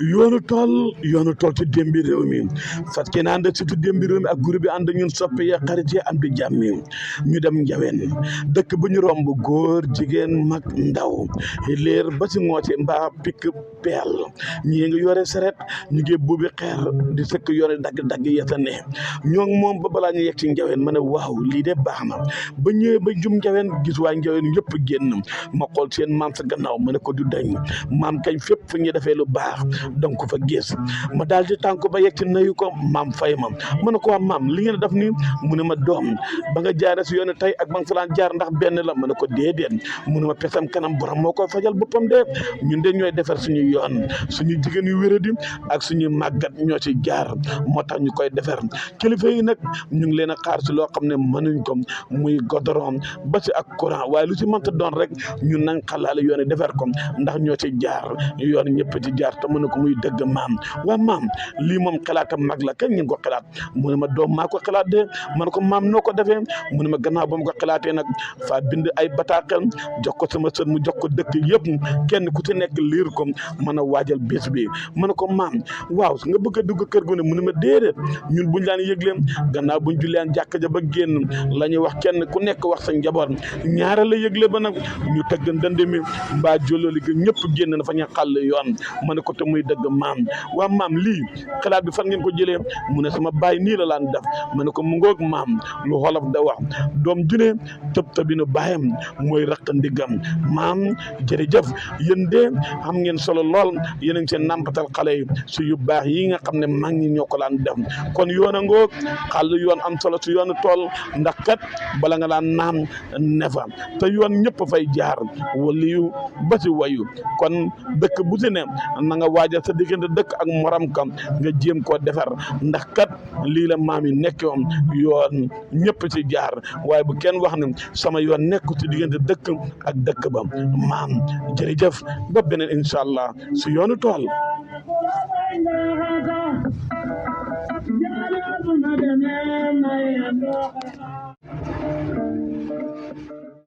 yoonu tool ci démbi réew mi fas yéene ànd ak surtout démbi réew mi ak groupe bi ànd ñun soppe ya xarit yi am di jàmmi ñu dem Njaween dëkk bu ñu romb góor jigéen mag ndaw leer ba si ngooci mbaa pikk peel ñii nga yore seret ñu ngi buubi xeer di sëkk yore dagg-dagg yeta ne ñoo ngi moom ba balaa ñu yegg ci Njaween ma ne waaw lii de baax na ba ñëwee ba jum Njaween gis waa Njaween yëpp génn ma xool seen maam sa gannaaw ma ne ko du dañ maam kañ fépp fu ñu defee lu baax donc fa gis ma daal di tànk ba yegg ci nuyu ko maam fay ma ne ko waa maam li ngeen def ni mu ne ma doom ba nga jaare si yoon tey ak ba nga fa daan jaar ndax benn la ma ne ko déedéet mu ne ma pesam kanam borom moo koy fajal boppam de ñun de ñooy defar suñu yoon suñu jigéen yu wéradi ak suñu màggat ñoo ci jaar moo tax ñu koy defar kilifa yi nag ñu ngi leen a xaar si loo xam ne mënuñ ko muy godoron ba si ak courant waaye lu ci mënta doon rek ñun nañ xalaale yoon yi defar ko ndax ñoo ci jaar yoon ñëpp ci jaar te mën na ko muy dëgg maam waa maam lii moom xalaatam mag la kañ ngeen ko xalaat mu ne ma doom maa ko xalaat de man ko maam noo ko defee mu ne ma gannaaw ba mu ko xalaatee nag faa bind ay bataaxel jox ko sama sën mu jox ko dëkk yëpp kenn ku ci nekk liir ko mën a waajal bés bi mu ne ko maam waaw nga bëgg a dugg kër gu ne mu ne ma déedéet ñun buñ laan yëgleem gannaaw buñ julleen jàkk ja ba génn la ñuy wax kenn ku nekk wax sa njaboot ñaara la yëgle ba nag ñu tëgg ndënd mi mbaa jollooli gi ñëpp génn na fa ñu xàll yoon ma ne ko te muy dëgg maam waa maam lii xalaat bi fan ngeen ko jëlee mu ne sama baay nii la laan def ma ne ko mu ngoog maam lu xolof da wax doom june tëb tëbinu baayam mooy raq ndiggam maam jërëjëf yéen de xam ngeen solo lool yéen a ngi seen nampatal xale yi su yu baax yi nga xam ne mag ñi ñoo ko laan def kon yoon a ngoog xàll yoon am solo su yoonu tool ndax kat bala nga daan naan nefa te yoon ñëpp fay jaar waliyu ba si wayu kon dëkk bu si ne na nga waajal sa diggante dëkk ak moram kam nga jéem koo defar ndax kat lii la maam yi nekkoon yoon ñëpp ci jaar waaye bu kenn wax ne sama yoon nekk ci diggante dëkk ak dëkk ba maam jërëjëf ba beneen incha allah su yoonu tool